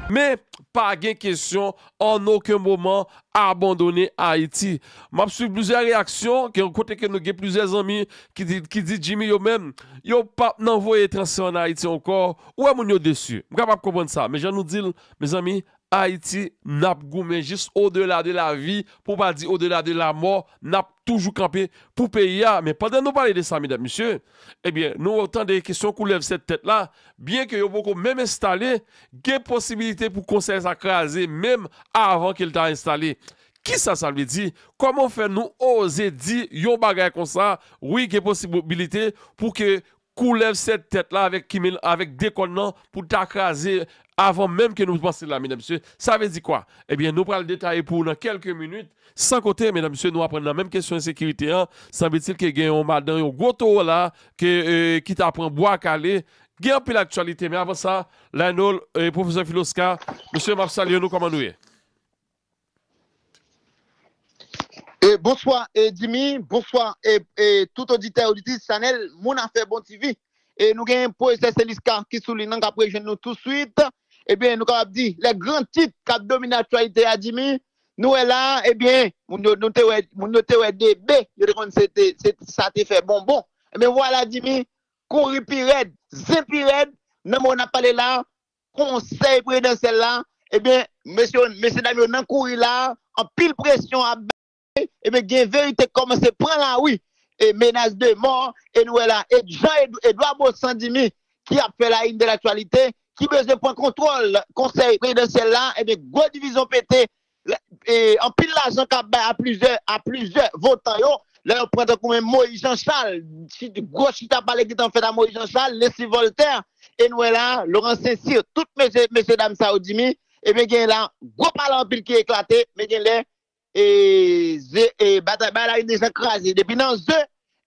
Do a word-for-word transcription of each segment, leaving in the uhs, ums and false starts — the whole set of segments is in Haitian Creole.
Men, pa gen kesyon an okenn moman abandone Ayiti. M ap swiv plizyè reyaksyon, ke kote ke nou gen plizyè zanmi ki di, ki di Jimmy yo menm, yo p ap nan voye transfè ann Ayiti ankò. Ou wè moun yo desi. M kapab konprann sa. Men jan nou di l, mezanmi, Ayiti, n ap goumen jis odela de lavi, pou pa di odela de lamò, n ap toujou kanpe pou peyi a. Men pandan nou pale de sa, medam, mesye, ebyen, nou tande kesyon koulèv sèt tèt la, byen ke yo poko menm enstale, gen posibilite pou konsèy sa kraze menm avan ke l ta enstale. Kisa sa vle di? Kòman fè nou oze di yon bagay konsa? Wi, gen posibilite pou ke koulèv sèt tèt la avèk kimil, avèk de kòn nan pou ta kraze avan menm ke nou panse la, medam, mesye. Sa vle di kwa? Ebyen, nou pral detaye pou ou nan kèlke minit. San kote, medam, mesye, nou aprann nan menm kesyon ensekirite an, sanblitil ke gen yon madan, yon gwo towo la, ke, e, ki ta pran bwa kale. Gen anpil aktyalite, men avan sa, Laynol, e, pwofesè Filosca, mesye, m ap salye nou, kòman nou ye? E, bonswa, e, Jimmy, bonswa, e, e, tout oditè, oditris chanèl Moun Afè Bon T V. E, nou gen pwofesè Selisca ki sou liy nan k ap rejwenn nou touswit. Ebyen, nou kapab di, lè gran tit k ap domine aktyalite a, Jimmy, nou wè la, ebyen, moun yo, nou te wè, moun yo te wè debe, yo te konn se te, se, sa te fè bonbon. Ebyen, vwala, Jimmy, kouri pi rèd, zen pi rèd, nan moman n ap pale la, konsèy prezidansyèl la, ebyen, mesye, mesye dam yo nan kouri la, anpil presyon ap bay, ebyen, gen verite k kòmanse pran lari, e menas de mò, e nou wè la, e jan Edou-, Edouard Baussan Jimmy, ki ap fè la une de l'actualité, ki bezwen pran kontwòl konsèy prezidansyèl la, ebyen, gwo divizyon pete, e, anpil lajan k ap bay a plizyè, a plizyè votan yo, lè yo pran tankou menm Moïse Jean Charles, chi-, gwo chita pale gentan fèt a Moïse Jean Charles, Leslie Voltaire, e nou wè la, Laurent Saint-Cyr, tout mesye, mesye dam sa yo, Jimmy, ebyen gen la, gwo pale anpil ki eklate, men gen lè, e, ze, e, batay, bagay la vin deja kraze. Depi nan ze,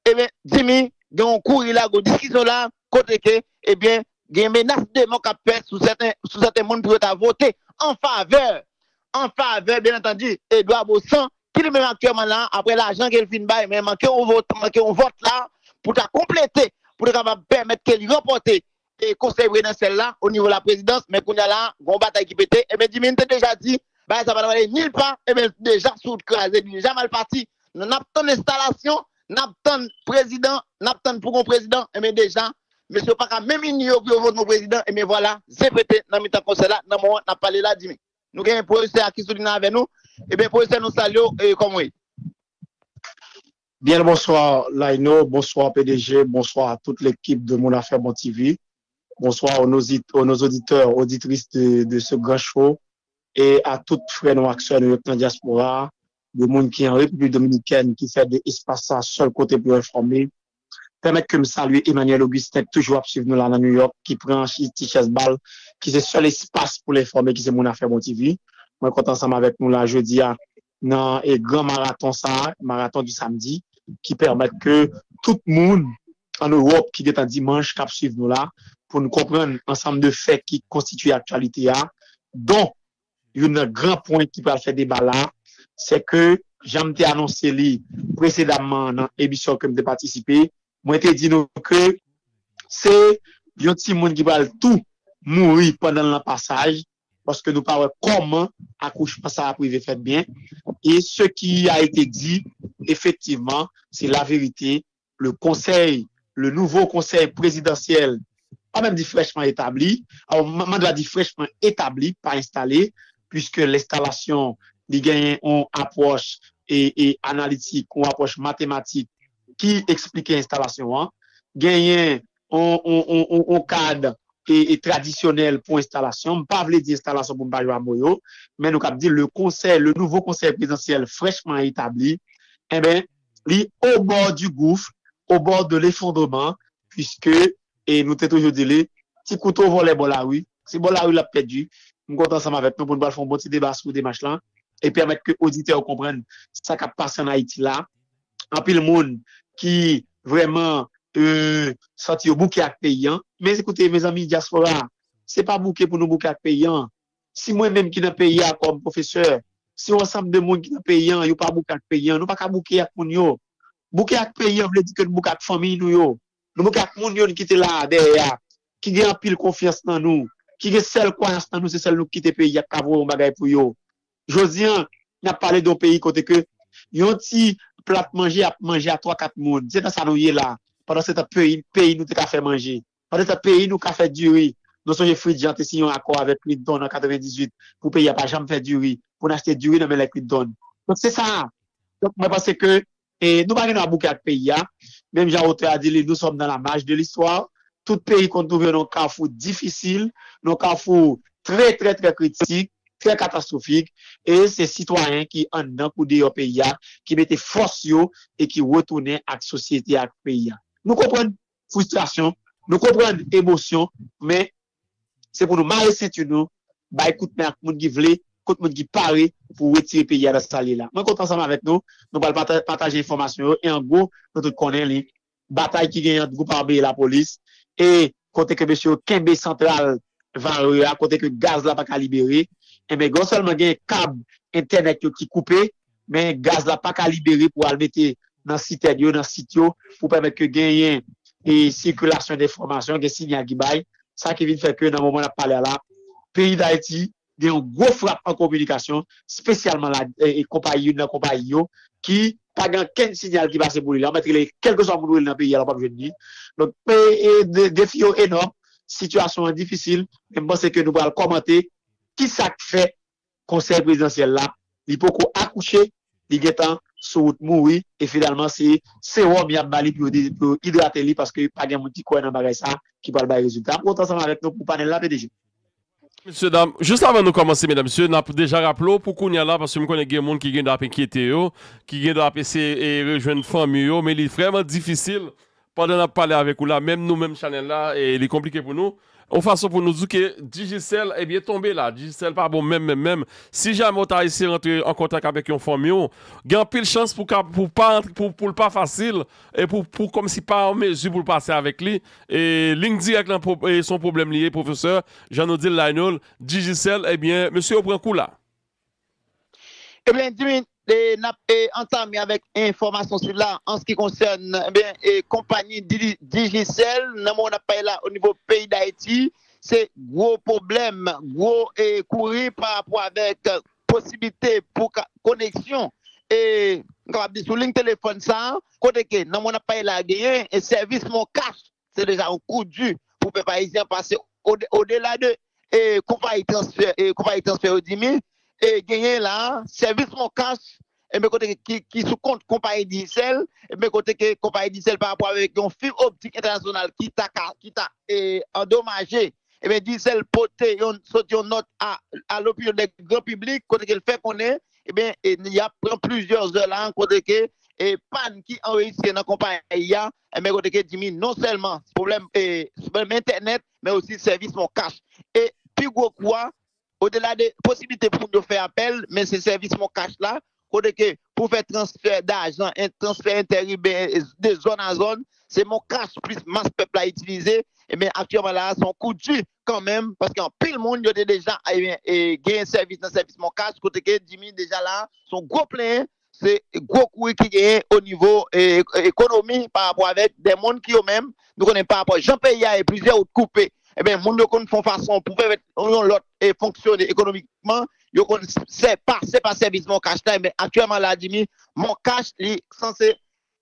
ebyen, Jimmy, gen yon kouri la, gen yon diskisyon la, kote ke, ebyen, gen menas de mò k ap fèt sou sèten, sou sèten moun pou yo ta vote an favè, an favè, byen antandi, Edouard Baussan, ki li menm aktyèlman la, apre lajan ke l fin bay, men manke yon vòt, manke yon vòt la, pou ta konplete, pou ta kapab pèmèt ke li ranpòte, e, konsèy prezidansyèl la, o nivo la prezidans, men kounye a la, gen yon batay ki pete, ebyen, Jimmy te deja di, bagay sa pa t prale nil pa, ebyen, deja sou wout kraze, li deja mal pati, n ap tann enstalasyon, n ap tann prezidan, n ap tann pou gon prezidan, ebyen, deja, mesye yo pa ka menm ini yo pou yo vote yon prezidan, ebyen, vwala, zen pete nan mitan konsèy la, nan moman n ap pale la, Jimmy. Nou gen pwofesè a ki sou liy nan avè nou. Ebyen, pwofesè, nou salye w, e, kòman w ye? Bien le bonsoir, Laino. Bonsoir, P D G. Bonsoir à toute l'équipe de Moun Afè Bon T V. Bonsoir aux, nos, aux nos auditeurs, auditrices de, de ce grand show. Et à tout frè nou ak sè nou yo ki nan dyaspora, de moun ki an Repiblik Dominikèn, ki fè de espas sa sèl kote pou yo enfòme. Pèmèt ke m salye Emmanuel Augustin, ki toujou ap swiv nou la nan New York, ki pran ti chèz ba l, ki se sèl espas pou l enfòme, ki se Moun Afè Bon T V. Mwen kontan ansanm avèk nou la jodi a, nan e gran maraton sa a, maraton di samdi, ki pèmèt ke tout moun an Ewòp ki gentan dimanch k ap swiv nou la, pou n konprann ansanm de fè ki konstitye aktyalite a, don youn nan gran pwen ki pral fè deba la, se ke, jan m te anonse li presedamman nan emisyon ke m te patisipe, mwen te di nou ke se yon timoun ki pral tou mouri pandan l nan pasaj, paske nou pa wè kòman akouchman sa ap rive fèt byen. E ce qui a été dit, effectivement, c'est la vérité. Le conseil, le nouveau conseil présidentiel, pa menm di frèchman etabli, mwen dwa di frèchman etabli, pa enstale, puiske lenstalasyon, li genyen yon apwòch e, e analitik, yon apwòch matematik ki eksplike enstalasyon an. Genyen yon, yon, yon, yon, yon kad e, e tradisyonèl pou enstalasyon. M pa vle di enstalasyon pou m pa jwe a mo yo, men nou kab di le konsèy, le nouvo konsèy prezidansyèl frèchman etabli, enben, li au bord du gouffre, au bord de l'effondrement, puisque, e nou te toujou di li, ti kouto vòlè bò lari, se bò lari l ap pèdi. M kontan ansanm avèk nou pou n pral fè yon bon ti deba sou demach lan e pèmèt ke oditè yo konprann sa k ap pase ann Ayiti la. Anpil moun ki vrèman, e, santi yo bouke ak peyi an. Men ekoute, mezanmi, dyaspora, se pa bouke pou nou bouke ak peyi an. Si mwen menm ki nan peyi a kòm pwofesè, si yon ansanm de moun ki nan peyi an, yo pa bouke ak peyi an, nou pa ka bouke ak moun yo. Bouke ak peyi an vle di ke nou bouke ak fanmiy nou yo. Nou bouke ak moun yo n kite la dèyè a, ki gen anpil konfyans nan nou, ki gen sèl kwayans nan nou, se sèl nou ki kite peyi a, k ka voye yon bagay pou yo. Jodi a, n ap pale de yon peyi kote ke yon ti plat manje ap manje a twa kat moun. Se nan sa nou ye la. Pandan se tan peyi, peyi nou te ka fè manje. Pandan se tan peyi nou ka fè diri. Nou sonje Fritz Jean te siyen yon akò avèk Clinton an katrevendizuit pou peyi a pa janm fè diri, pou n achte diri nan men lè Clinton. Donk se sa. Donk mwen panse ke e nou pa gen dwa bouke ak peyi a. Menm jan otè a di li, nous sommes dans la marche de l'histoire. Tout peyi konn twouve yo nan yon kafou difisil, nan yon kafou trè, trè, trè kritik, trè katastwofik, e se sitwayen ki anndan kou deyò peyi a, ki mete fòs yo e ki retounen ak sosyete a, ak peyi a. Nou konprann fristrasyon, nou konprann emosyon, men se pou nou mare senti nou, bay kout men ak moun ki vle, kot moun ki pare pou retire peyi a nan sa l ye la. Mwen kontan ansanm avèk nou, nou pral pata- pataje enfòmasyon yo, e an gwo, nou tout konnen li, batay ki genyen ant gwoup ame e lapolis, e kote ke mesye yo kenbe santral Varreux a, kote ke gaz la pa ka libere, enben, non sèlman gen kab entènèt yo ki koupe, men gaz la pa ka libere pou al mete nan sitèn yo, nan sit yo, pou pèmèt ke genyen e sikilasyon de enfòmasyon, gen sinyal ki bay, sa ki vin fè ke nan moman n ap pale a la, peyi Dayiti gen yon gwo frap an kominikasyon, espesyalman la, e, e konpayi, youn nan konpayi yo, ki pa gen okenn sinyal ki pase pou li la. Ou mèt rele kèlkeswa moun ou rele nan peyi a la, w p ap jwenn li. Donk, e, e, de- defi yo enòm, sitiyasyon an difisil, men m panse ke nou pral kòmante kisa k fè Konsèy Prezidansyèl la, li poko akouche, li gentan sou wout mouri, e finalman se sewòm y ap ba li pou yo de- pou yo idrate li, paske pa gen moun ki kwè nan bagay sa ki pral bay rezilta. M kontan ansanm avèk nou pou panèl la, P D G. Mesye dam, jis avan nou kòmanse, medam, mesye, n ap deja raple w pou kounye a la, paske m konnen gen moun ki gen dwa ap enkyete yo, ki gen dwa ap eseye e rejwenn fanmi yo, men li vrèman difisil pandan n ap pale avèk ou la, menm nou menm chanèl la, e li konplike pou nou. Yon fason pou nou di ke Digicel, ebyen, tonbe la. Digicel pa bon menm, menm, menm. Si jamè w ta eseye rantre an kontak avèk yon fanmi w, gen anpil chans pou ka, pou pa, pou, pou l pa fasil, e pou, pou kòmsi pa an mezi pou l pase avèk li. E liy dirèk lan, pwo- e se yon pwoblèm li ye, pwofesè. Jan nou di l, Lionel, Digicel, ebyen, mesye yo pran kou la. Ebyen, Jimmy, e, n ap e, antame avèk enfòmasyon sila an se ki konsène ebyen, e, konpayi Di- Digicel, nan moman n ap pale la o nivo peyi Dayiti, se gwo pwoblèm, gwo e, kouri pa rapò avèk posiblite pou ka- koneksyon, e, m kapab di sou liy telefòn sa a, kote ke nan moman n ap pale la genyen e, sèvis Moncash se deja yon kou di pou pèp ayisyen paske o- odela de e, konpayi transfè, e, konpayi transfè yo di mi, e, genyen la, sèvis Moncash, e, men kote ki, ki sou kont konpayi Digicel, e, men kote ke konpayi Digicel pa rapò avèk yon fib optik entènasyonal ki ta ka, ki ta e, andomaje, e, men Digicel pote yon, soti yon nòt a, a lopinyon de gran piblik, kote ke l fè konnen, e, men, e, y ap pran plizyè zè la, kote ke e, pàn ki anrejistre nan konpayi a, e, men kote ke di mi non sèlman pwoblèm e, pwoblèm entènèt, men osi sèvis Moncash. E pi gwo kou a, odela de posiblite pou moun yo fè apèl, men se sèvis Moncash la, kote ke pou fè transfè dajan, en- transfè entèriben e, de zòn a zòn, se Moncash plis mas pèp la itilize, e men aktyèlman la, se yon kou di kanmenm, paske anpil moun yo te deja e, e, gen sèvis nan sèvis Moncash, kote ke di mi deja la, se yon gwo plenyen, se gwo kouri ki genyen o nivo e, ekonomi pa rapò avèk de moun ki yo menm, nou konnen pa rapò jan peyi a ye, plizyè wout koupe, ebyen, moun yo konn fè yon fason pou pèmèt yon lòt e fonksyone ekonomikman, yo konn sè- pase pa sèvis Moncash la, men aktyèlman la, di mi, Moncash, li sanse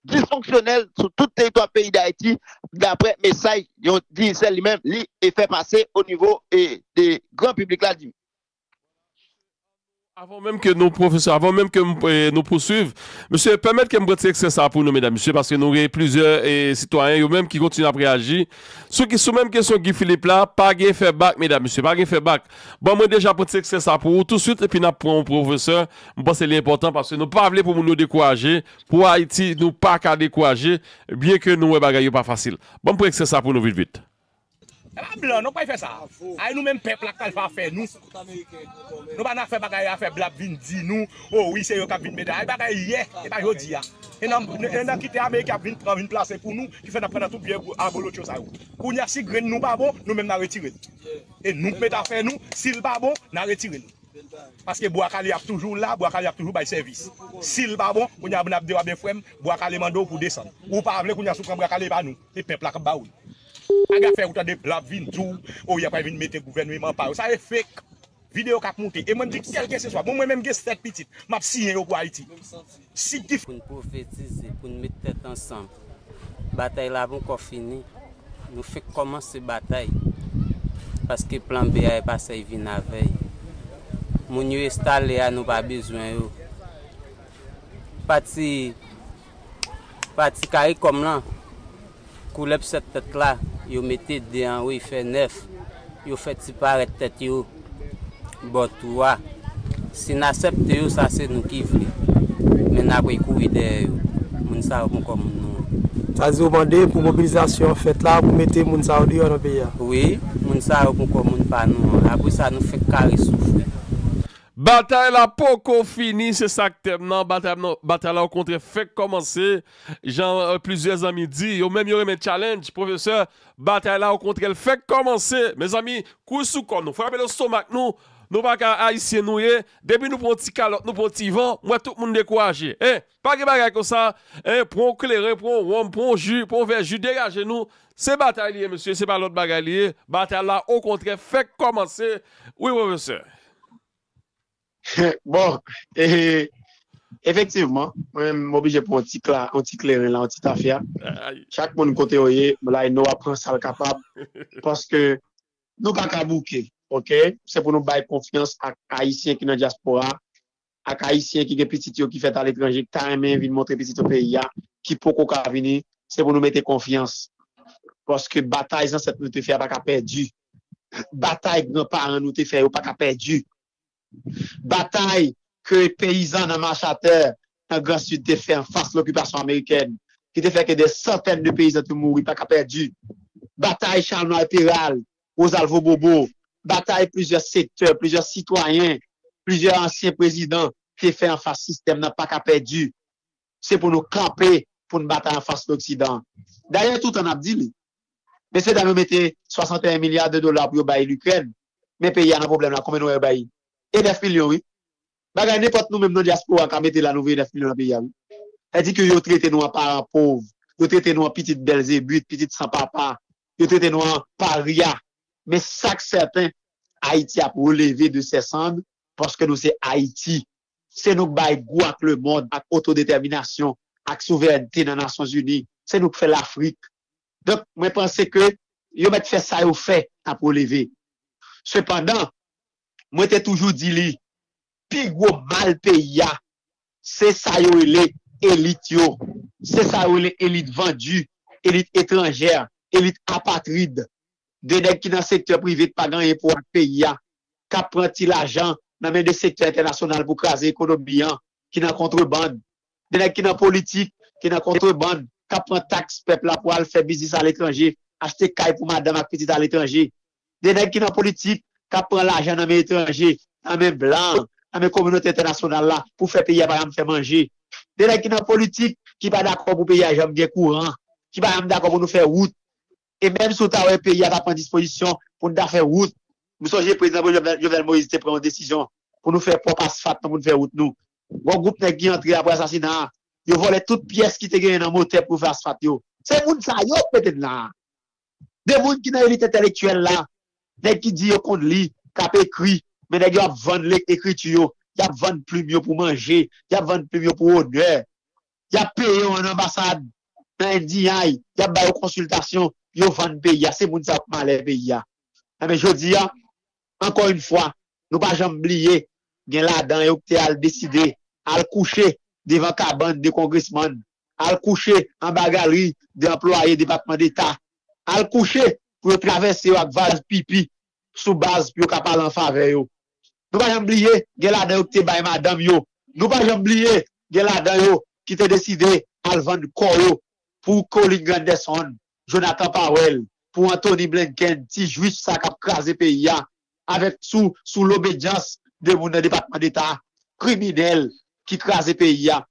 disfonksyonèl sou tout teritwa peyi Dayiti, daprè mesaj yon Digicel li menm, li e fè pase o nivo e, de gran piblik la, di mi. Avan menm ke nou, pwofesè, avan menm ke m- e, nou pouswiv, mesye, pèmèt ke m pran ti ekstrè sa pou nou, medam, mesye, paske nou gen plizyè e, sitwayen, yo menm ki kontinye ap reyaji. Sou, ki- sou menm kesyon Guy Philippe la, pa gen fè bak, medam, mesye, pa gen fè bak. Bon, mwen deja pran ti ekstrè sa pou ou tousuit, epi n ap pran yon pwofesè. M panse li enpòtan, paske nou pa vle pou moun yo dekouraje. Pou Ayiti, nou pa ka dekouraje, byen ke nou wè bagay yo pa fasil. Ban m pran ekstrè sa pou nou vit, vit. E pa blan, non, k pral fè sa. Ay, nou menm pèp la k pral fè afè nou. Nou pa nan afè bagay, afè blan ap vin di nou, o wi, se yo k ap vin mete. Ay, bagay yè, e pa jodi a. E nan, e nan kite Ameriken ap vin pran, vin plase pou nou, ki fè n ap pran nan tout vye abolotcho sa yo. Kounye a, si grenn nou pa bon, nou menm n a retire l. E nou k mete afè nou, si l pa bon, n a retire l. Paske bwa kale ap toujou la, bwa kale ap toujou bay sèvis. Si l pa bon, kounye a n ap di w, a ben, frè m, bwa kale mande w pou desann. Ou pa vle, kounye a, si w pran bwa kale, e pa nou. Se pèp la k ap ba w li. Aga fè ou tande blan ap vin di w, o y ap vin mete gouvènman pa yo. Sa e fake. Videyo k ap moute. E mwen m di kèlkeseswa. Bon, mwen menm gen sèt pitit. M ap siyen yo pou Ayiti. Si ki Pou n pwofetize, pou n met tèt ansanm. Batay la poko fini. Nou fenk kòmanse batay. Paske plan B a e pa sa y vin avè y. Moun yo enstale a, nou pa bezwen yo. Pati, pati Karikòm lan, koulèv sèt tèt la, yo mete de an wi, fè nèf. Yo fè ti parèt tèt yo bò tou a. Si n aksepte yo, sa se nou ki vle. Men n ap kouri dèyè yo. Moun sa yo poko moun nou an. Sa di ou mande pou mobilizasyon an fèt la, pou mete moun sa yo deyò nan peyi a. Wi, moun sa yo poko moun pa nou an. Apre sa, nou fenk kare soufri. Batay la poko fini, se sa k tèm nan. Batay, non, batay la okontrè fèk kòmanse. Jan, euh, plizyè zanmi di, yo menm yo renmen challenge, pwofesè, batay la okontrè l fèk kòmanse. Mezanmi, kouri sou kò nou, frape lestomak nou. Nou pa ka ayisyen nou ye. Depi nou pran yon ti kalòt, nou pran yon ti van, m wè tout moun dekouraje. Hein? Pa gen bagay konsa. Hein? Pran yon kleren, pran yon wonm, pran yon ji, pran yon vè ji, degaje nou. Se batay li ye, mesye, se pa lòt bagay li ye. Batay la, okontrè, fèk kòmanse. Wi, pwofesè. Bon, e, efektivman, mwen menm, m oblije pran yon ti kla, yon ti kleren la, yon ti tafya. Ay. Chak moun kote yo ye, Layino ap pran sa l kapab, paske nou pa ka bouke, oke? Se pou nou bay konfyans ak Ayisyen ki nan dyaspora, ak Ayisyen ki gen pitit yo ki fèt aletranje, ki ta renmen vin montre pitit yo peyi a, ki poko ka vini, se pou nou mete konfyans. Paske batay zansèt nou te fè a pa ka pèdi. Batay granparan nou te fè yo pa ka pèdi. Batay ke peyizan nan Machatè, nan Gran Sid, te fè anfas lokipasyon amerikèn, ki te fè ke dè santèn de peyizan te mouri, pa ka pèdi. Batay Chalmay Peral, Rosalvo Bobo, batay plizyè sektè, plizyè sitwayen, plizyè ansyen prezidan te fè anfas sistèm nan pa ka pèdi. Se pou nou kanpe, pou n batay anfas Loksidan. Dayè, toutan n ap di li, mesye dam yo mete swasanteyen milya de dola pou yo bay Likrèn, men peyi a nan pwoblèm la, konbyen nou wè yo bay? E nèf milyon, wi. Bagay nenpòt nou menm nan dyaspora ka mete la, nou voye nèf milyon nan peyi a, wi. Sa di ke yo trete nou an paran pòv, yo trete nou an pitit Bèlzebit, pitit san papa, yo trete nou an parya. Men sa k sèten, Ayiti ap releve de ses cendres, paske nou se Ayiti. Se nou k bay gou ak lemonn, ak otodetèminasyon, ak souverènte nan Nasyonzini. Se nou k fè Lafrik. Donk, mwen panse ke yo mèt fè sa yo fè, n ap releve. Sepandan, mwen te toujou di li, pi gwo mal peyi a, se sa yo rele elit yo. Se sa yo rele elit vandi, elit etranjè, elit apatrid. De nèg ki nan sektè prive ki pa gen anyen pou wè ak peyi a, k ap pran ti lajan nan men de sektè entènasyonal pou kraze ekonomi an, ki nan kontrebann. De nèg ki nan politik, ki nan kontrebann, k ap pran taks pèp la pou al fè biznis aletranje, achte kay pou madanm ak pitit aletranje. De nèg ki nan politik, k ap pran lajan nan men etranje, nan men blan, nan men kominote entènasyonal la, pou fè peyi a pa janm fè manje. De nèg ki nan politik, ki pa dakò pou peyi a janm gen kouran, ki pa janm dakò pou nou fè wout. E menm si w ta wè peyi a ta pran dispozisyon pou n ta fè wout, m sonje prezidan Jovenel, Jovenel Moïse te pran yon desizyon pou nou fè pwòp asfalt nou, pou n fè wout nou. Gon gwoup nèg ki antre apre asasina a, yo vòlè tout pyès ki te genyen nan motè pou yo fè asfalt yo. Se moun sa yo k mete n la a. De moun ki nan elit entèlektyèl la, nèg ki di yo konn li, k ap ekri, men nèg yo ap vann le-, ekriti yo, y ap vann plim yo pou manje, y ap vann plim yo pou onè. Y ap peye yo nan anbasad, nan N D I, y ap ba yo konsiltasyon, yo vann peyi a. Se moun sa yo k malè peyi a. Enben, jodi a, ankò yon fwa, nou pa janm bliye, gen ladan yo ki te al deside, al kouche devan kabann de kongresmann, al kouche anba galri de anplwaye Depatman Deta, al kouche pou yo travèse yo ak vaz pipi sou baz pou yo ka pale an favè yo. Nou pa janm bliye, gen ladan yo ki te bay madanm yo. Nou pa janm bliye, gen ladan yo ki te deside al vann kò yo pou Colin Granderson, Jonathan Powell, pou Antony Blinken, ti jwif sa k ap kraze peyi a, avèk sou, sou lobedyans de moun nan Depatman Deta, kriminèl ki kraze peyi a.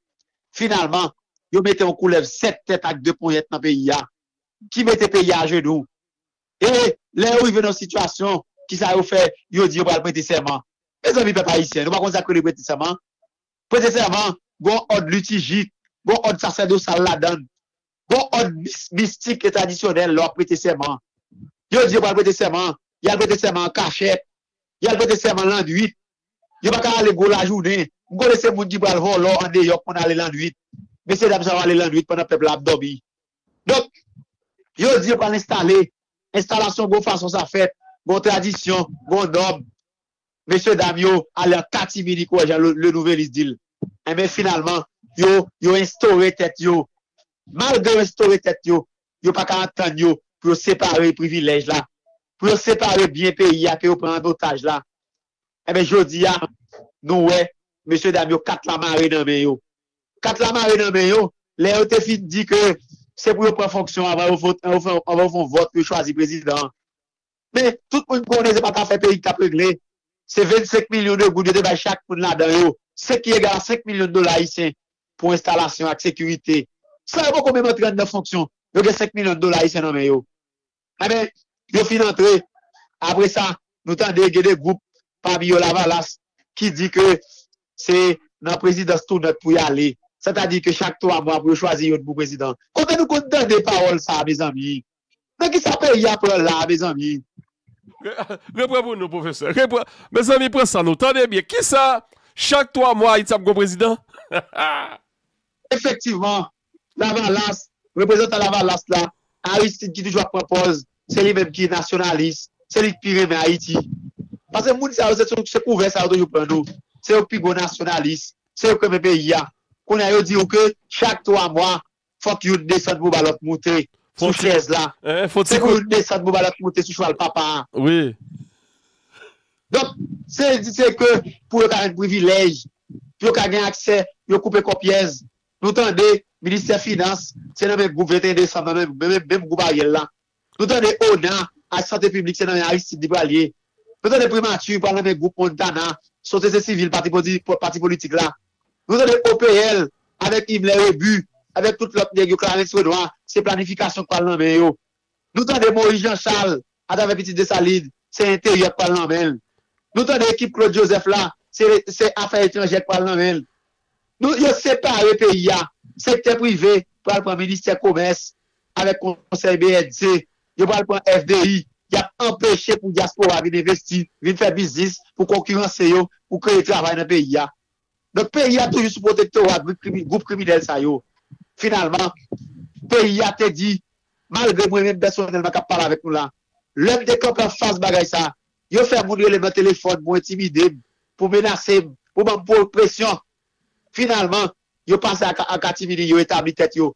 Finalman, yo mete yon koulèv sèt tèt ak de ponyèt nan peyi a, ki mete peyi a ajenou. E lè yo rive nan sitiyasyon, kisa yo fè? Yo di yo pral prete sèman. Mezanmi, pèp ayisyen, nou pa konn sa k rele prete sèman? Prete sèman, gon òd litijik, gon òd sasèdosal ladan l, gon òd mis-, mistik e tradisyonèl lè w ap prete sèman. Yo di yo pral prete sèman, y al prete sèman an kachèt, y al prete sèman lannwit. Yo pa ka ale gwo lajounen. M konnen se moun ki pral vòlò andeyò konn ale lannwit. Mesye dam sa yo ale lannwit pandan pèp la ap dòmi. Donk, yo di yo pral enstale. Enstalasyon gon fason sa fèt, gon tradisyon, gon nòm. Mesye dam yo ale an katimini, kouwè jan Le, Le Nouvelliste di l. Enben, finalman, yo, yo enstore tèt yo. Malgre yo enstore tèt yo, yo pa ka antann yo pou yo separe privilèj la, pou yo separe byen peyi a ke yo pran an otaj la. Enben, jodi a, nou wè, mesye dam yo, kat la mare nan men yo. Kat la mare nan men yo, lè yo te fin di ke se pou yo pran fonksyon anvan yo vot, anvan yo fè, anvan yo fè yon vòt pou yo chwazi prezidan an. Men, tout moun konnen se pa t afè peyi k t ap regle. Se vennsenk milyon de goud yo te bay chak moun ladan yo, se ki egal a senk milyon dola ayisyen pou enstalasyon ak sekirite. San yo poko menm antre anndan fonksyon, yo gen senk milyon dola ayisyen nan men yo. Enben, yo fin antre. Apre sa, nou tande gen de gwoup, pami yo Lavalas, ki di ke se nan prezidans tounant pou y ale. Sètadi ke chak twa mwa pou yo chwazi youn pou prezidan. Kote nou konn tande pawòl sa a, mezanmi? Nan kisa peyi a pran la a, mezanmi? Repran pou nou, pwofesè. Repran. Mezanmi, pran san nou. Tande byen. Kisa, chak twa mwa, Ayiti ap gon prezidan? Efektivman, Lavalas, reprezantan Lavalas la, Aristide ki toujou ap pran pòz, se li menm ki nasyonalis, se li ki pi renmen Ayiti. Paske moun sa yo, se, se kouvè sa yo toujou pran nou. Se yo ki pi gwo nasyonalis, se yo ki renmen peyi a. Kounye a, yo di w ke chak twa mwa, fòk youn desann pou ba lòt moute sou chèz la. Se pou youn desann pou ba lòt moute sou chwal papa a. Wi. Donk, se di se ke pou yo ka jwenn privilèj, pou yo ka gen aksè, yo koupe kò pyèz. Nou tande, ministè finans, se nan men gwoup venteyen desanm nan, menm, menm, menm gwoup Ariel la. Nou tande ona ak sante piblik, se nan men Aristide li pral ye. Nou tande primati pral nan men gwoup Montana, sosyete sivil, pati, pati politik la. Nou tande O P L avèk Himmler Rebu, avèk tout lòt nèg yo, Clarens Renois, se planifikasyon k pral nan men yo. Nou tande Moïse Jean Charles, atravè Pitit Desalin, se enteryè k pral nan men l. Nou tande ekip Claude Joseph la, se, se afè etranjè k pral nan men l. Nou, yo separe peyi a. Sektè prive pral pran ministè komès avèk konsèy B N C. Yo pral pran F D I. Y ap anpeche pou dyaspora vin envesti, vin fè biznis, pou konkiranse yo, pou kreye travay nan peyi a. Donk, peyi a toujou sou pwotektora gwoup krimi-, gwoup kriminèl sa yo. Finalman, peyi a te di, malgre mwen menm pèsonèlman k ap pale avèk nou la, lè m te kanpe anfas bagay sa, yo fè moun rele m nan telefòn pou entimide m, pou menase m, pou ban m presyon. Finalman, yo pase a, a katimini, yo etabli tèt yo.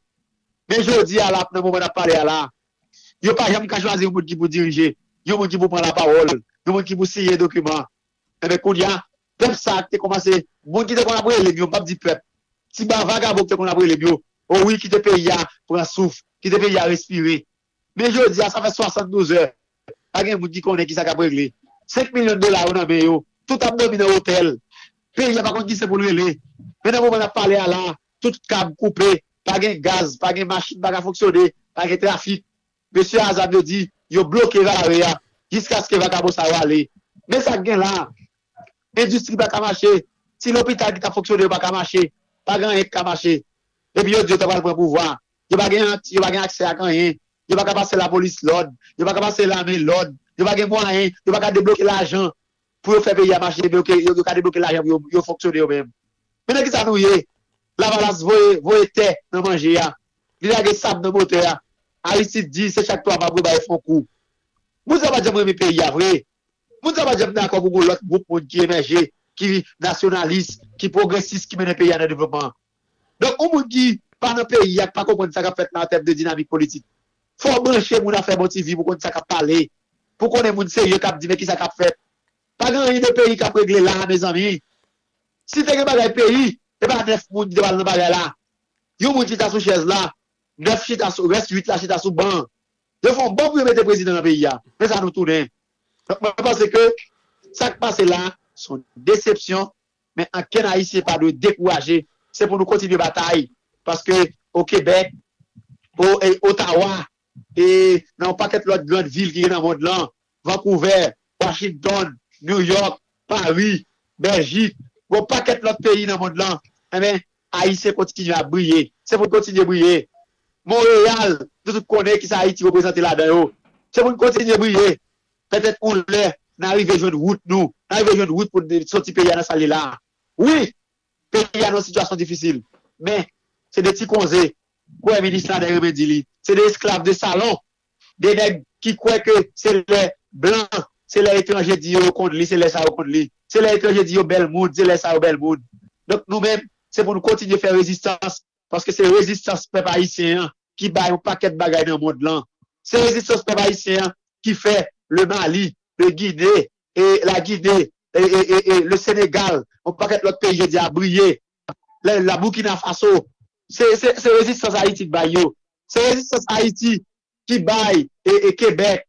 Men jodi a la, nan moman n ap pale a la, yo pa janm ka chwazi yon moun ki pou dirije, yon moun ki pou pran lapawòl, yon moun ki pou siyen dokiman. Enben, kounye a, pèp sa a ki te kòmanse, moun ki te konn ap rele m yo, m p ap di pèp, ti ba vagabon ki te konn ap rele m yo, o wi, kite peyi a pran souf, kite peyi a respire. Men jodi a, sa fè swasanndouz è, pa gen moun ki konnen kisa k ap regle. Senk milyon dola yo nan men yo, tout ap dòmi nan otèl. Peyi a pa konn kisa pou l rele. Men nan moman n ap pale a la, tout kab koupe, pa gen gaz, pa gen machin pa ka fonksyone, pa gen trafik. Mesye a zam yo di, yo bloke Vare a, jiskaske vakabon sa yo ale. Men sa k gen la, endistri pa ka mache, ti lopital ki t ap fonksyone yo pa ka mache, pa gen anyen ki ka mache. Epi yo di yo ta pral pran pouvwa. Yo pa gen, yo pa gen aksè ak anyen. Yo pa ka pase lapolis lòd, yo pa ka pase lame lòd, yo pa gen mwayen, yo pa ka debloke lajan pou yo fè peyi a mache, yo, yo, yo ka debloke lajan pou yo, yo fonksyone yo menm. Men nan kisa nou ye? Lavalas voye, voye tè nan manje a. Li lage sab nan motè a. Aristide di se chak twa mwa pou yo ba yo fè yon kou. Moun sa pa janm renmen peyi a vre. Moun sa pa janm dakò pou gon lòt gwoup moun ki emèje, ki nasyonalis, ki pwogresis, ki mennen peyi a nan devlopman. Donk, yon moun ki pa nan peyi a, ki pa konprann sa k ap fèt nan tèm de dinamik politik, fò w branche moun afè Bon T V pou konn sa k ap pale, pou konnen moun serye k ap di men kisa k ap fèt. Pa gen anyen de peyi k ap regle la a, mezanmi. Si te gen bagay peyi, e pa nèf moun ki te pral nan bagay la. Yon moun chita sou chèz la, nèf chita sou, rès uit la chita sou ban. Yo fè yon ban pou yo mete prezidan nan peyi a. Men sa nou tounen. Donk, mwen panse ke sa k pase la, se yon desepsyon, men ankenn Ayisyen pa dwe dekouraje. Se pou nou kontinye batay. Paske o Kebèk, o, e, Otawa, e nan yon pakèt lòt grann vil ki gen nan mond lan, Vancouver, Washington, New York, Paris, Bèljik, gon pakèt lòt peyi nan mond lan, enben, Ayisyen kontinye ap briye. Se pou n kontinye briye. Monreyal, nou tout konnen kisa Ayiti reprezante ladan yo. Se pou n kontinye briye. Petèt yon lè, n a rive jwenn wout nou. N a rive jwenn wout pou n soti peyi a nan sa l ye la. Wi, peyi a nan sitiyasyon difisil. Men, se de ti konze, kwè minis la renmen di li. Se de esklav de salon. De nèg ki kwè ke se lè blan, se lè etranje di yo yo konn li, se lè sa yo konn li. Se lè etranje di yo bèl moun, se lè sa yo bèl moun. Donk nou menm, se pou nou kontinye fè rezistans, paske se rezistans pèp ayisyen an ki bay yon pakèt bagay nan mond lan. Se rezistans pèp ayisyen an ki fè le Mali, le Gine, e la Gine, e, e, e, e le Senegal, yon pakèt lòt peyi jodi a briye. La, la Burkina Faso, se, se, se rezistans Ayiti ki bay yo. Se rezistans Ayiti ki bay e, e Kebèk,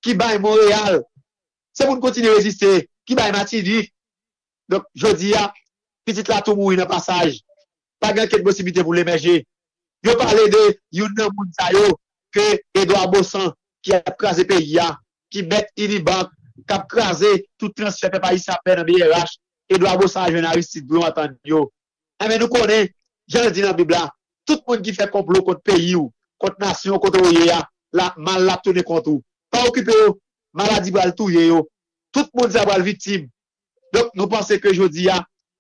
ki bay Monreyal. Se pou n kontinye reziste, ki bay Matinik. Donk, jodi a, pitit la tou mouri nan pasaj. Pa gen okenn posiblite pou l emèje. Yo pale de youn nan moun sa yo ke Edouard Baussan ki ap kraze peyi a, ki mèt Unibank, k ap kraze tout transfè pèp ayisyen ap fè nan B R H. Edouard Baussan al jwenn Aristide pou yo antann yo. Enben, nou konnen, jan l di nan Bib la, tout moun ki fè konplo kont peyi w, kont nasyon w, kote w ye a, la, mal l ap tounen kont ou. Pa okipe yo, maladi pral touye yo. Tout moun sa pral viktim. Donk, nou panse ke jodi a,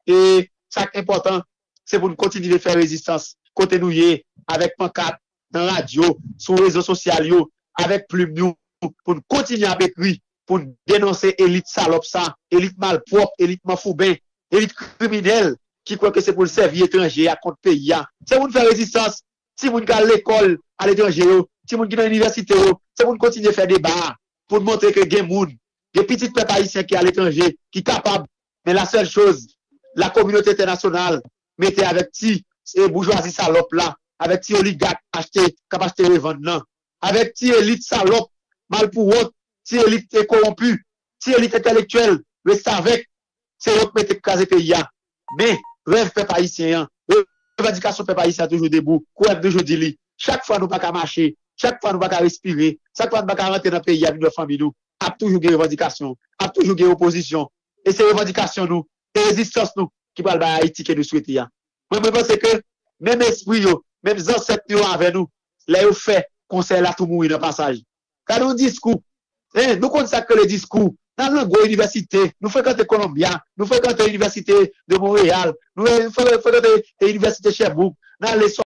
e sa k enpòtan, se pou n kontinye fè rezistans kote nou ye, avèk pankat, nan radyo, sou rezo sosyal yo, avèk plim nou, pou n kontinye ap ekri, pou n denonse elit salòp sa, elit malpwòp, elit manfouben, elit kriminèl, ki kwè ke se pou l sèvi etranje a kont peyi a. Se pou n fè rezistans, timoun k al lekòl aletranje yo, timoun ki nan inivèsite yo, se pou n kontinye fè deba a, pou n montre ke gen moun, gen pitit pèp ayisyen ki aletranje, ki kapab, men la sèl choz, la kominote entènasyonal mete avèk ti e boujwazi salòp la, avèk ti oligak achte, k ap achte revann nan, avèk ti elit salòp, malpouwont, ti elit e kowonpi, ti elit entèlektyèl, restavèk, se yo k mete k kraze peyi a. Men, rèv pèp ayisyen an, revandikasyon pèp ayisyen an toujou debou. Kwè m toujou di li, chak fwa nou pa ka mache, chak fwa nou pa ka respire, chak fwa nou pa ka rantre nan peyi a vin wè fanmi nou, ap toujou gen revandikasyon, ap toujou gen opozisyon. E se revandikasyon nou, e rezistans nou ki pral bay Ayiti ke nou swete a. Mwen, mwen panse ke menm espri yo, menm zansèt yo avè nou, lè yo fè konsèy la tou mouri nan pasaj. Gade yon diskou. Hein, nou konn sa k rele diskou. N al nan gwo inivèsite, nou frekante Columbia, nou frekante Inivèsite de Montréal, nou fre- frekante Inivèsite Sherbrooke, n ale